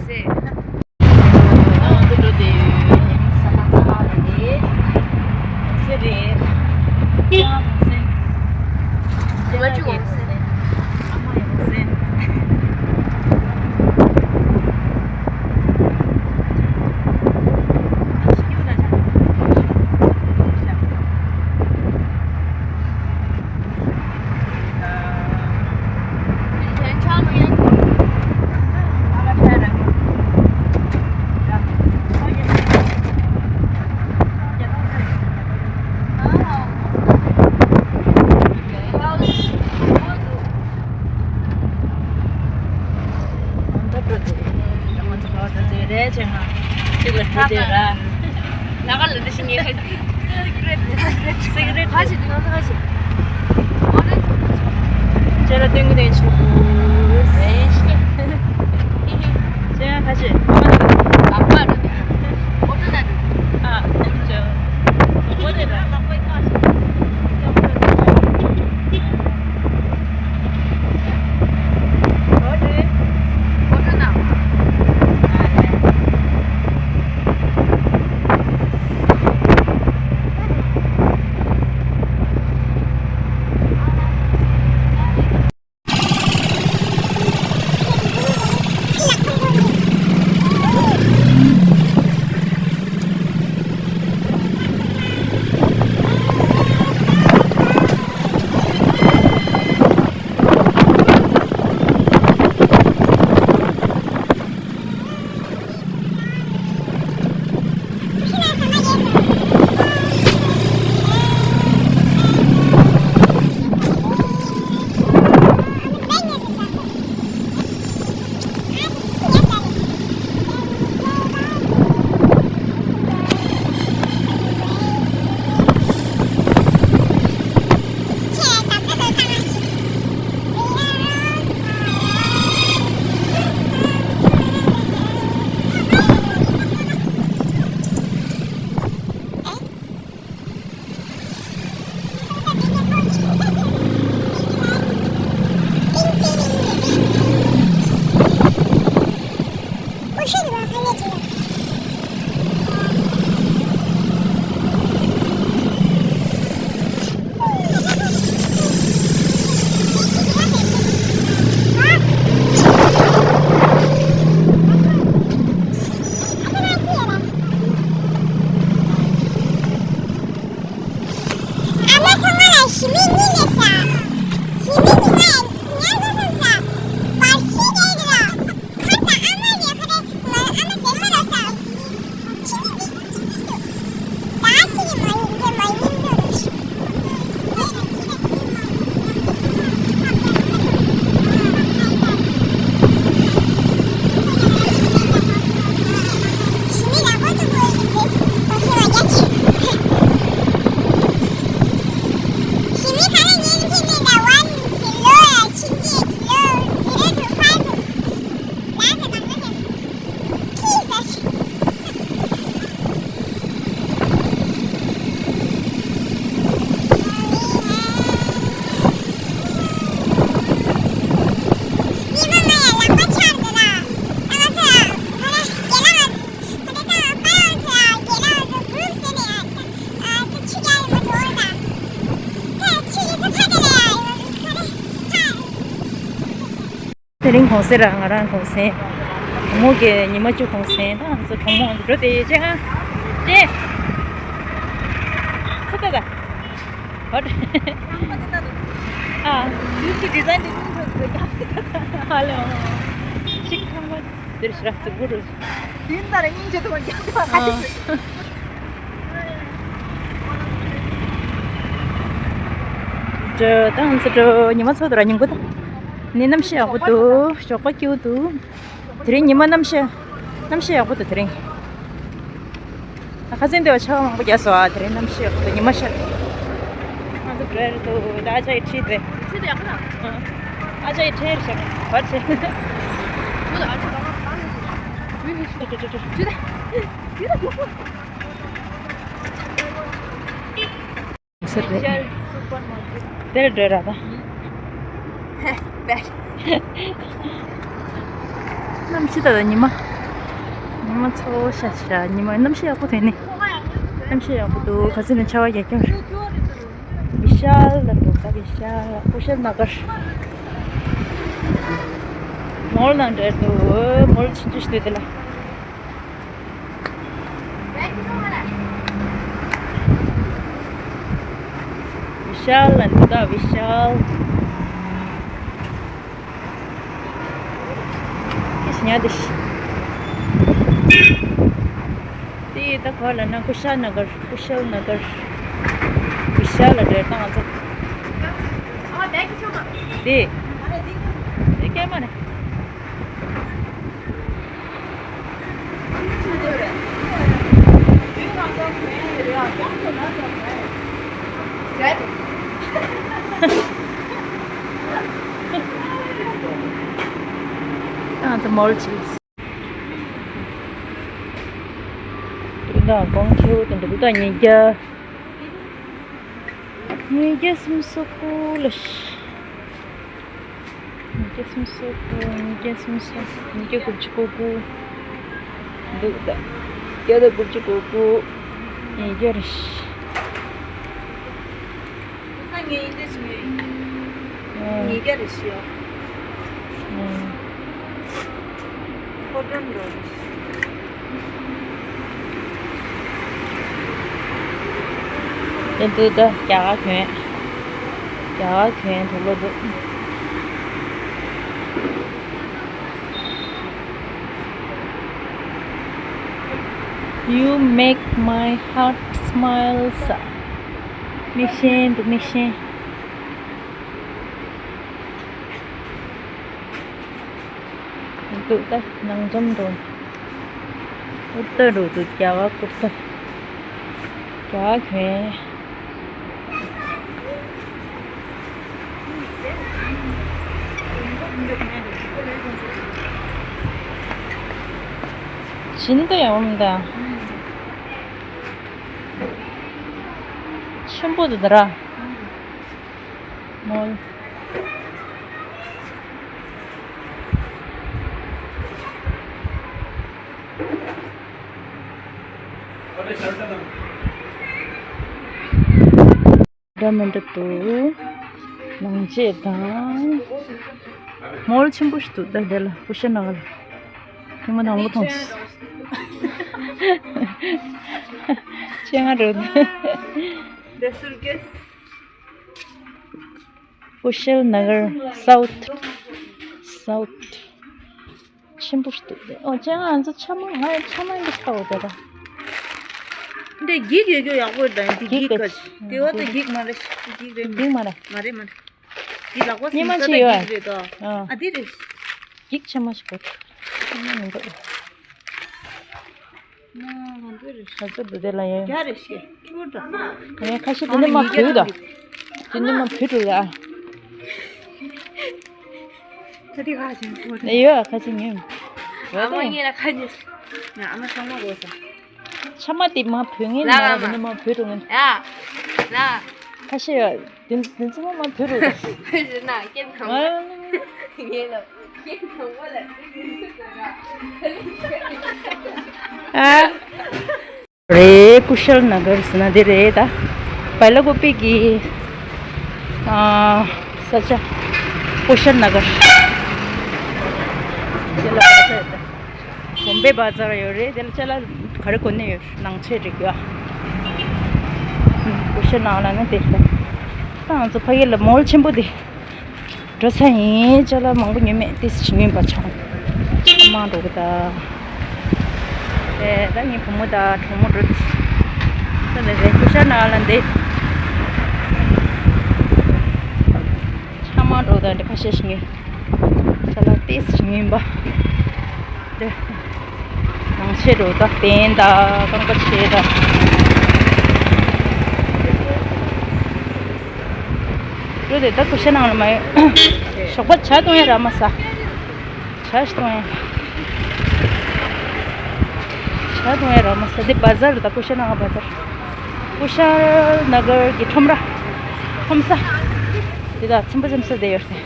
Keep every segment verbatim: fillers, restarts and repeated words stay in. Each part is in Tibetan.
ཟེར། ཨ་འདི་འགྲོ་དེ་ཡོད། ས་ཐག་ཐག་རེད། ཟེར་རེད། ཨ་མ་ཟེར། ཨ་མ་ཡང་ཟེར། ད་འགྲོ་དེ། ང་ཚོ་ག་བ་ད་དེ་རེད་ཅེ་ང་། གཅིག་ལ་འགྲོ་དེ་ར། ལ་ག་ལ་འདི་ཞིག་ངས་ཁ། སི་ག་རེད། སི་ག་རེད། ཁ་ཞིག་འདི་ང་ཚོ་ཁ་ཞིག་ཁྱེད་ར་སྟོན་གི་དེ་ཆུ་བུ། རེད་ཤི། ཅེ་ཁ་ཞིག་ཨ་མ་དེ། ཨ་མ་རེད། ཨོ་ཏོ་ན་རེད། ཨ་ཅོ། ཨོ་ཏོ་ན་རེད། ཨ་མ་ཚང་མ་ལ་ཞི་མི་གཉིས་མེད་ས། ཞི་མི་གཉིས་མེད་ཉལ་དུ་སོང་ས། བར་ཤི་རེད་ར། ཁར་དང་ཨ་མ་ལས་ཁ་རེད། ང་ཨ་མ་ཟེར་མ་ར་ས། ཞི་མི་གཉིས་མེད་ས། ད་ཅི་ནི་མ་ཡིན་གྱི་མ་ཡིན་གྱི། དེ་རིང་གུང་སེང་ར། ང་རང་གུང་སེང་། གུང་མོ་གི་ཉི་མ་བཅུ་གུང་སེང་། ད་ང་ཚོ་གྲོགས་མོ་འགྲོ་དེ་ཡོད་ཅེ་ཧ། ཅེ། ཚུ་ད་ད། ཧོ། ཨ། ཡུལ་གྱི་ཌི་ཛའིན་དེ་ཉིན་ཐོག་ཏུ་རྒྱབ་ཏུ་ད་ད། ཧ་ལོ། ཤིག་ཐང་མ་དེར་ཞི་ར་ཙི་གུ་རུ། དེ་ཡིན་ད་ར་སྙིང་རྗེ་དུ་མ་རྒྱབ་ཏུ་ཨ། ད་ང་ཚོ་འགྲོ། ཉི་མ་ཚོ་དུ་ར་ཉིན་གུ་ད། ནི་གནམ་གཤིས་ཡག་པོ་འདུག་ཞོགས་པ་སྐྱིད་པོ་འདུག་དེ་རིང་ཉི་མ་གནམ་གཤིས། གནམ་གཤིས་ཡག་པོ་འདུག་དེ་རིང་། ཁ་སང་དེ་བ་ཆར་པ་མང་པོ་བརྒྱབ་སོང་ཨ། དེ་རིང་གནམ་གཤིས་ཡག་པོ་འདུག་ཉི་མ་ཤར། ང་ཚོ་བྲོས་རེད་འདུག་ད་ཨ་ཅག་གི་ཁྲིད་དེ། ཁྲིད་དེ་ཡག་པོ་དང་། ཨ་ཅག་གི་ཁྲིད་རེད་ཤག་བར་ཆད། བུ་ལ་ཨ་ཅག་ལ་ཁ་བཏང་ནས། བུ་ཡིན་ཤག་ཁྲིད་དེ་ཁྲིད་དེ་ཁྲིད་དེ། ཁྲིད་དེ་ཡག་པོ། ཟེར་རེད། དེར་འགྲོ་ར་ད། གནམ་གཤིས་ད་ད་ཉི་མ། ཉི་མ་ཚ་བོ་ཤ་ཤ། ཉི་མ་གནམ་གཤིས་ཡག་པོ་དེ་ནི། གནམ་གཤིས་ཡག་པོ་འདུག་ག་ཚོད་ནས་ཆར་པ་རྒྱག་གི་ཡོད་རེད། བི་ཤཱལ་ལ་འགྲོ་ད། བི་ཤཱལ། ཀུ་ཤལ་ན་གར། མོལ་ནང་འདྲ་འདུག་མོལ་ཆུང་ཆུང་ཞིག་འདུག་དེ་ལ། བི་ཤཱལ་ལ་འདུག་ད། བི་ཤཱལ། ཀི་ཤི་ཉ་དི་ཤི། དེ་ད་ག་ལ་ན་ཀུ་ཤལ་ན་གར། ཀུ་ཤལ་ན་གར། བི་ཤཱལ་ལ་འདྲ་བཏང་ཚོ། དེ། དེ་སྐྱེས་མ་རེད། ང་ཚོ་མོལ་ཕྱིན། དུ་དང་གོང་ཁེའུ་དང་འདུག་ད། ཉིས་བརྒྱ། ཉིས་བརྒྱ་སུམ་ཅུ་སོ་དགུ་ལ་ཤི། ཉིས་བརྒྱ་སུམ་ཅུ་སོ་དགུ། ཉིས་བརྒྱ་སུམ་ཅུ། ཉིས་བརྒྱ་དགུ་བཅུ་གོ་དགུ། འདུག་ད། བརྒྱ་དང་དགུ་བཅུ་གོ་དགུ། ཉིས་བརྒྱ་རེད། ཨ། ཉིས་བརྒྱ་རེད་ཤི་ཡོད། ཨ། ཕོ་བྲང་འགྲོ་རེད་ཤི། དེ་འདུག་ད། རྒྱ་གར་གྱོན། རྒྱ་གར་གྱོན་དུག་ལོག་འདུག You make my heart smile ཟེར། མིག་ཤེལ་འདུག་མིག་ཤེལ། འདུག་ད། ནང་འཛོམས་འགྲོ། ཀུར་ཏ་འགྲོ་འདུག་རྒྱ་གར་ཀུར་ཏ། རྒྱ་གར་གྱོན། བྱིན་ཏོ་ཡང་འོང་ད། ཆེན་པོ་འདུག་ད་ར། མོལ། འདྲ་མི་འདྲ་འདུག་ནང་ཆས་དང་། མོལ་ཆེན་པོ་ཞིག་འདུག་ད་འདི་ལ་ཀུ་ཤལ་ན་གར་ལ། ཐེངས་མ་དང་པོ་མཐོང་སོང་། ཆེ་ང་རེད། The suitcase. ཀུ་ཤལ་ན་གར། South. South. ཆེན་པོ་ཞིག་འདུག་སྟེ། ཨོ་ཅེ། ང་ཚོ་ཆ་མ། ང་ཆ་མ་འདི་ཁ་འོ་དེ་ར། འདི་འགྱིག་ཡོད་རྒྱུ་ཡག་པོ་རེད་ད། འདི་འགྱིག་འགྱིག་ག་ག་ཅི། དེ་བ་དེ་འགྱིག་མ་རེད། འགྱིག་རེད། འགྱིག་མ་རེད། མ་རེད་མ་རེད། འདི་ལག་པ་སྙེ་མ་སིམ་ས་ཅིག་ད་ཡོད་འགྱིག་རེད་ད། ཨ། ཨ་འདི་རེད། འགྱིག་ཆ་མ་ཞིག་ག་ཆ་མ་མི་འདུག་ང་ལ་འདི་རེད། ང་ཚོ་འདི་དེ་ལ་ཡོད། རྒྱ་རེད་ཤི། ཀི་བོར་ཌ། ངས་ཁ་ཤས་དེ་ནས་མ་བུད་ད། དེ་ནས་མ་བུད་འགྲོ་ཡ། ད་དེ་ཁ་ཤས་ཀི་བོར་ཌ། ཡོད་ཁ་ཤས་ཉོས། ཨ་མ་ངས་ལ་ཁ་ཉོས། ང་ཨ་མ་ཚང་མ་དགོས་ས། ཆ་མ་དེ་མ་བུད་ངེས་ན་ར། དེ་ནས་མ་བུད་འགྲོ་ངེས། ཡ། ལ། ཁ་ཤས་ཡོད། དེ་དེ་ཚོ་མ་བུད་འགྲོ་ད། ཞེ་ན་སྐད་ཐང་པོ། ངས་ལ་སྐད་ཐང་པོ་ལ། ཨ། རེད། ཀུ་ཤལ་ན་གར་ཟེར་ན་འདི་རེད་ད། བལ་ཀོ་པི་གི། ཨ། ས་ཆ། ཀུ་ཤལ་ན་གར། དེ་ལ་བ་ཛར་ད། གོམ་པའི་བ་ཛར་ཡོད་རེད། དེ་ལ་ཅ་ལག་ག་རེ་གོན་ནས་ཡོད། ནང་ཆས་རིགས་ཡོད། ཀུ་ཤལ་ན་གར་ལ་ནི་དེ་ད། ད་ང་ཚོ་ཕ་གི་ལ་མོལ་ཆེན་པོ་དེ། འགྲོ་ས་ཡིན། ཅ་ལག་མང་པོ་ཉོས་མེད། ཏིས་ཞིག་ཉོས་པ་ཆང་། ཆང་མང་འགྲོ་གི་ད། ཨེ། ད་ངའི་བུ་མོ་དང་གྲོགས་མོ་འགྲོ། ད་ལས་རེད། ཀུ་ཤལ་ན་གར་ལ་འདི། ཆང་མང་འགྲོ་ད་འདི་ཁ་ཤས་ཤིག་ཉོས། ཅ་ལག་ཏིས་ཞིག་ཉོས་པ། འདི། ནང་ཆས་འགྲོ་ད། གདན་དང་རྐང་པ་ཆས་དང་། འགྲོ་དེ་ད་ཀུ་ཤལ་ན་གར་ལ་མ་ཡོད། ཞོགས་པ་ཇ་བཏུང་ཡ་རག་མ་སོང་། ཇ་ཞིག་བཏུང་ཡ། ཇ་བཏུང་ཡ་རག་མ་སོང་། འདི་བ་ཛར་ད། ཀུ་ཤལ་ན་གར་བ་ཛར། ཀུ་ཤལ་ན་གར་གྱི་ཁྲོམ་ར། ཁྲོམ་ས། འདི་ད་ཚིམ་པ་ཚིམ་ས་དེ་ཡོད་རེད།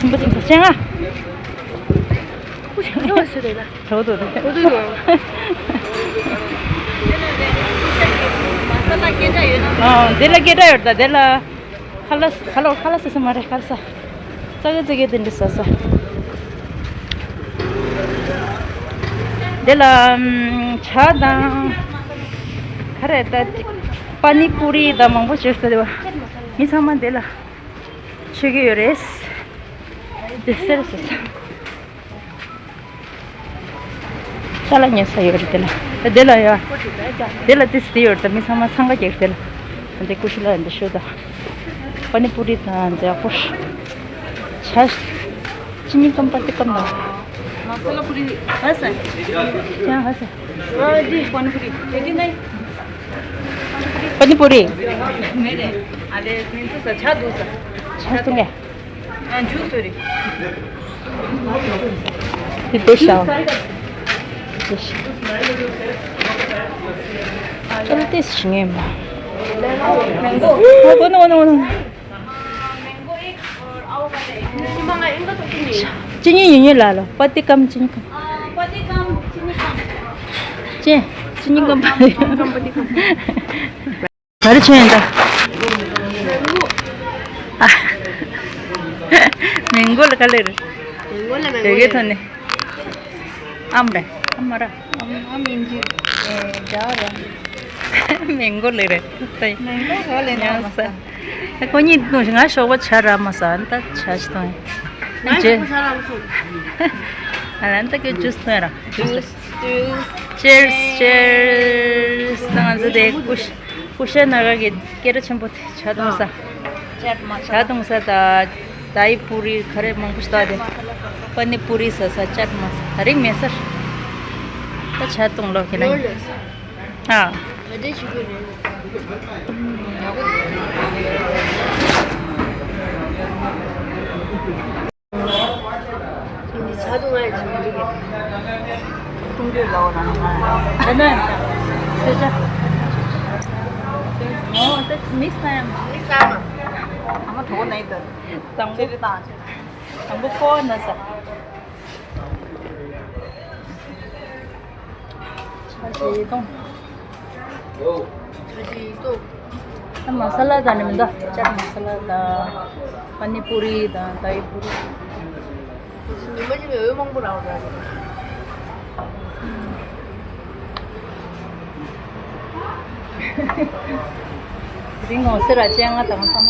ཚིམ་པ་ཚིམ་ས་ཅན་ཨ། ཁོ་ཞིག་ཁ་ལོ་ཟེར་རེད་ལ། ཁྲོ་དོ་དོ། ཁོ་དོ་དོ། ཨ། འདི་ལ་སྐད་གྲགས་ཡོད་ད། འདི་ལ་ཁ་ལག་ཁ་ལག་ཁ་ལག་ཟེར་ས་མ་རེད། ཁ་ལག་ས། ཙག་གེ་ཙག་གེ་དེ་འདྲ་ཟ་ས། འདི་ལ་ཨམ། ཇ་དང་ག་རེ་ད། པ་ནི་པུ་རི་དང་མང་པོ་བྱོས་ས་རེད་བ། མི་ཚང་མ་འདི་ལ་མཆོད་ཀྱི་ཡོད་རེད། འདི་སེར་ཟ་ས། ཅ་ལག་ཉོ་ས་ཡོད་རེད་དེ་ལ། དེ་ལ་ཡ། དེ་ལ་ཏིས་དེ་ཡོད་རེད་ད། མི་ཚང་མ་འཚང་ཁ་རྒྱག་དེ་ལ། འདི་ཀུ་ཤུ་ལ་འདི་ཤོད་ད། པ་ནི་པུ་རི་དང་འདི་ཡག་པོ། ཇ། ཅི་ནི་ཀམ་པ་ཏི་ཀམ་ན། མ་ས་ལ་པུ་རི་ཧ་ས། ཅང་ཧ་ས། ཨ་འདི་པ་ནི་པུ་རི་དེ་གི་ནི། པ་ནི་པུ་རི། མེད་རེད། ཨ་ལེ་མིན་འདུག་ས། ཇ་འདུག་ས། ཇ་འཐུང་གས། ཨ་འཇུ་སོ་རེད། དེ་དེ་ཤ། དེ་ཤ། ཨ་ལེ་དེ་ཤ་ངེས་མ། མེང་གོ། ཨོ་གོ་ནོ་ནོ་ནོ། ཅི་ཉིན་ཡིན་ཉིན་ལ་ལོ། པ་ཏི་ཀམ་ཅི་ཉིན་ཀམ། ཅེ། ཅི་ཉིན་ཀམ་པ་ཏི་ཀམ། ག་རེ་ཆོས་ཡིན་ད། ཨ། མེང་གོ་ལ་ག་ལེར། མེང་གོ་ལ་མེང་གོ་ལེར། བོད་སྐད་ཐོག་ནས། ཨམ་རེད། ཨམ་མ་ར། ཨམ་ཨམ་ཡིན་གྱི། ཨེ་རྒྱ་ར། མེང་གོ་ལེར་རེད། མེང་གོ་ལེར་ཉམས་ས། ཁོ་གཉིས་ང་ཞོགས་པ་ཇ་རག་མ་ས། ཨ་ནི་ད་ཇ་ཞིག་འཐུང་ཡིན། ང་ཇ་ཞོགས་པ་ཇ་རག་མ་སོང་། ཨ་ནི་ད་ཁྱོད་ཇུས་འཐུང་ཡ་ར། ཇུས། ཇུས། Cheers, cheers. ད་ང་ཚོ་དེ་ཀུ་ཤ། ཀུ་ཤ་ན་ག་གི་སྐད་གྲགས་ཆེན་པོ་དེ་ཇ་འཐུང་ས། ཇ་འཐུང་ས་ད། དཱ་ཡི་པུ་རི་ག་རེ་མང་པོ་ཞིག་ད་དེ། པ་ནི་པུ་རི་ཟ་ས། ཇ་འཐུང་ས། ད་རིང་མེད་ས། ད་ཇ་འཐུང་ལོ་ཁྱེད་རང་། ཨ། འདི་ཇ་འཐུང་ང་ཡི་ཇ་མི་འགྲིག་གི། འཐུང་དུས་ལའོ་རང་ང་། ད་ནི་ཟས་ཇ། ཨོ་ད་མིག་སང་ཡང་། མིག་སང་ང་། ཨ་མ་གྲོགས་ན་ཡི་ད། དང་པོ། ཅི་རེད་དང་ཅི། དང་པོ་ཀོ་ན་ས། ཇ་ཇི་ཏོང་། ཇ་ཇི་ཏོང་། ཨ་མ་ས་ལ་དང་ནི་མི་འདུག་ཅ་མ་ས་ལ་དང་། པ་ནི་པུ་རི་དང་དཱ་ཡི་པུ་རི། ཉི་མ་གཅིག་ལ་འོད་མང་པོ་རག་འདྲ། རིང་ངོ་སེ་ར་ཅན་ང་དང་ཚང་མ།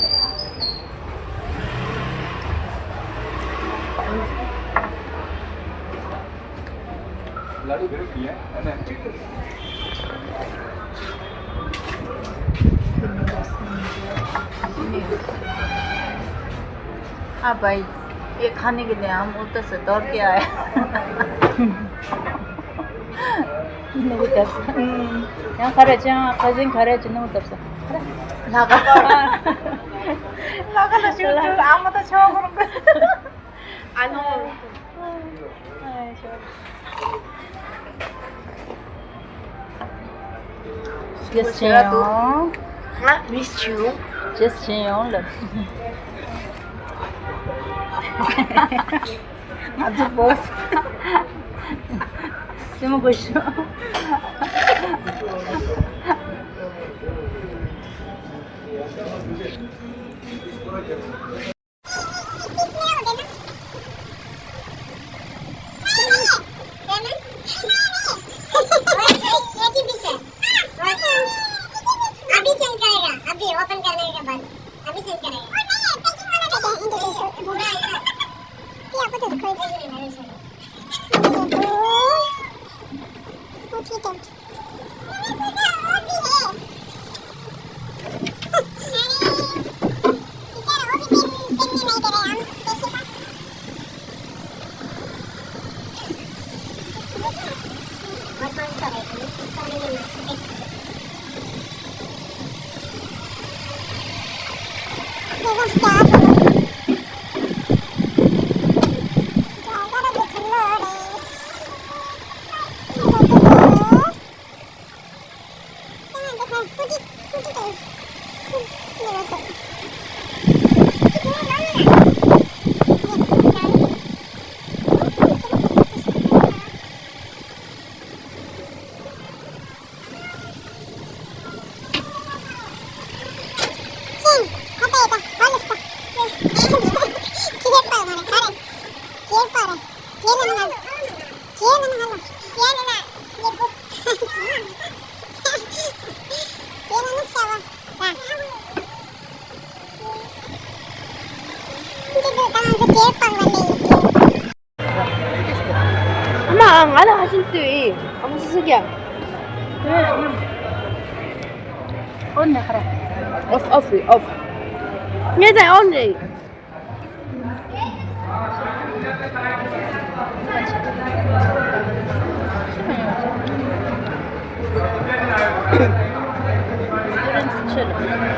हाँ भाई, ये खाने के लिए हम उधर से दौड़ के आए। ནུ་བོ་བཏབ་ས། ཡང་ག་རེ་ཅང་ཁ་ཟིན་ག་རེ་ཅི་ནུ་བོ་བཏབ་ས། ལ་ཀ་ལ་ཞུ་ཨ་མ་ད་ཆོག་གོ་རུང་གི། ཨ་ནོ། Just ཡོང་། Miss you. Just ཡོང་ལབ། ང་ཚོ་བོས། སེམས་མ་དགོས་ཤོག अभी चेंज करेगा, अभी ओपन करने के बाद अभी चेंज करेगा। ये आपको तो दिखाई दे रही है। ཁྱེད་ལ་ན་ཧ་ལ། ཁྱེད་ལ་ན་ལེབ་བུ། ཁྱེད་ལ་ན་ཤ་བ། ད། འདི་དུ་ད་ང་ཚོ་ཁྱེད་པང་ལ་ལེ། ཨ་མ་ང་ལ་ཧ་ཤིན་ཏུ་ཡིན། ཨ་མ་སུ་སུ་ཀྱ། ཨོན་ནི་ཁ་ར། ཨོཕ་ཨོཕ་ཨོཕ། ངས་ད་ཨོན་ནི།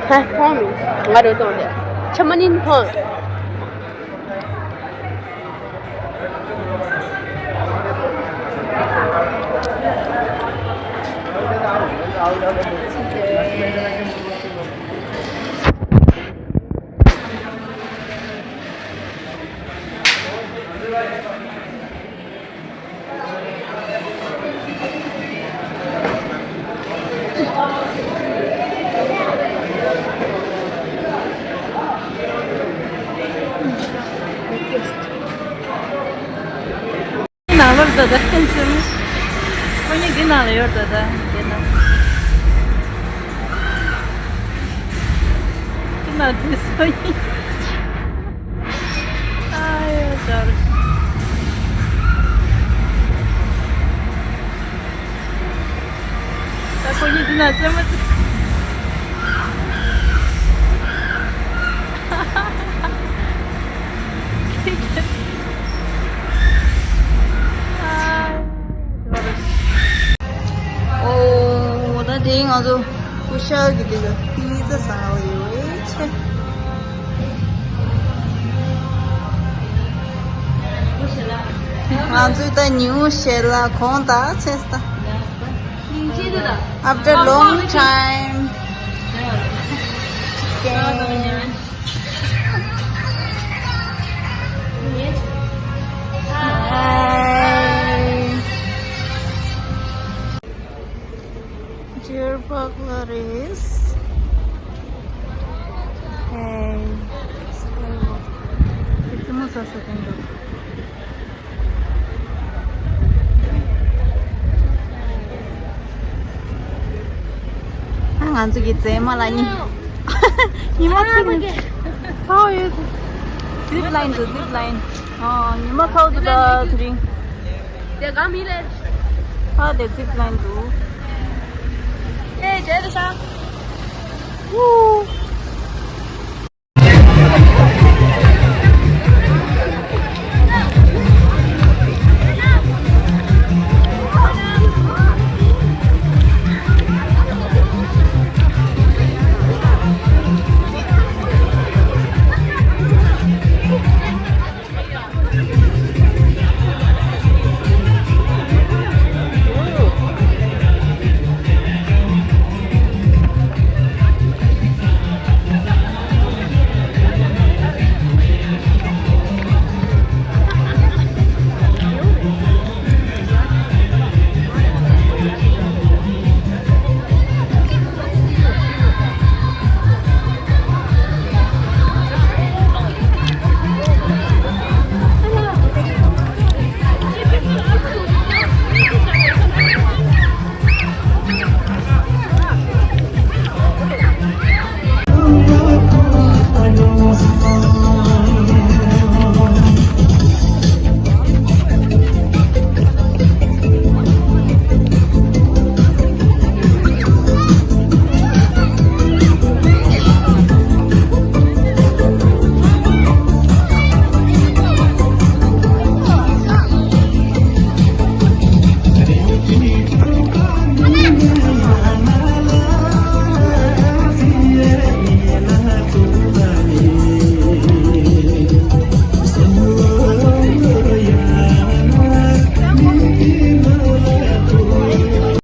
ཧ་ཕོང་མི་ང་རོ་གཏོང་དེ་ཆ་མ་ནིན་ཕོང་། ནང་ལོགས་ད་ལྟ་ཕན་ཚུན། ཁོ་གཉིས་འདི་ནང་ལ་ཡོད་ད་ལྟ་དེ་ན། འདི་ན་དེ་སོ་ཡིན། ཨ་ཡོ་ཇར། ད་ཁོ་གཉིས་འདི་ན་རྩེད་མོ་རྩེ། ཨོ། ད་དེ་ང་ཚོ་སྐུ་ཤ་གི་དེ་ལ་པི་ཛ་ཟ་བ་ཡོད་ཆེ། ང་ཚོས་ད་ཉིའུ་ཤེ་ལ་གོང་ད་ཆེ་ས། After long time. Hi. Deer Park ལ་རེད། Hey. རྩེད་མོ་རྩེ་ས་དེ་འདུག་ཨ། ང་ཚོ་གི་རྩེད་མོ་ལ་ཉི། ཉི་མ་ཚིག་ནི། ཚ་བ་ཡོད། Zip line འདུག Zip line. ཨ། ཉི་མ་ཚ་བ་འདུག་ད་དེ་རིང་། དེ་ག་མི་ལས། ཨ། དེ་Zip line འདུག་ཨེ། བྱས་ཏེ་ཤ། ཝུ།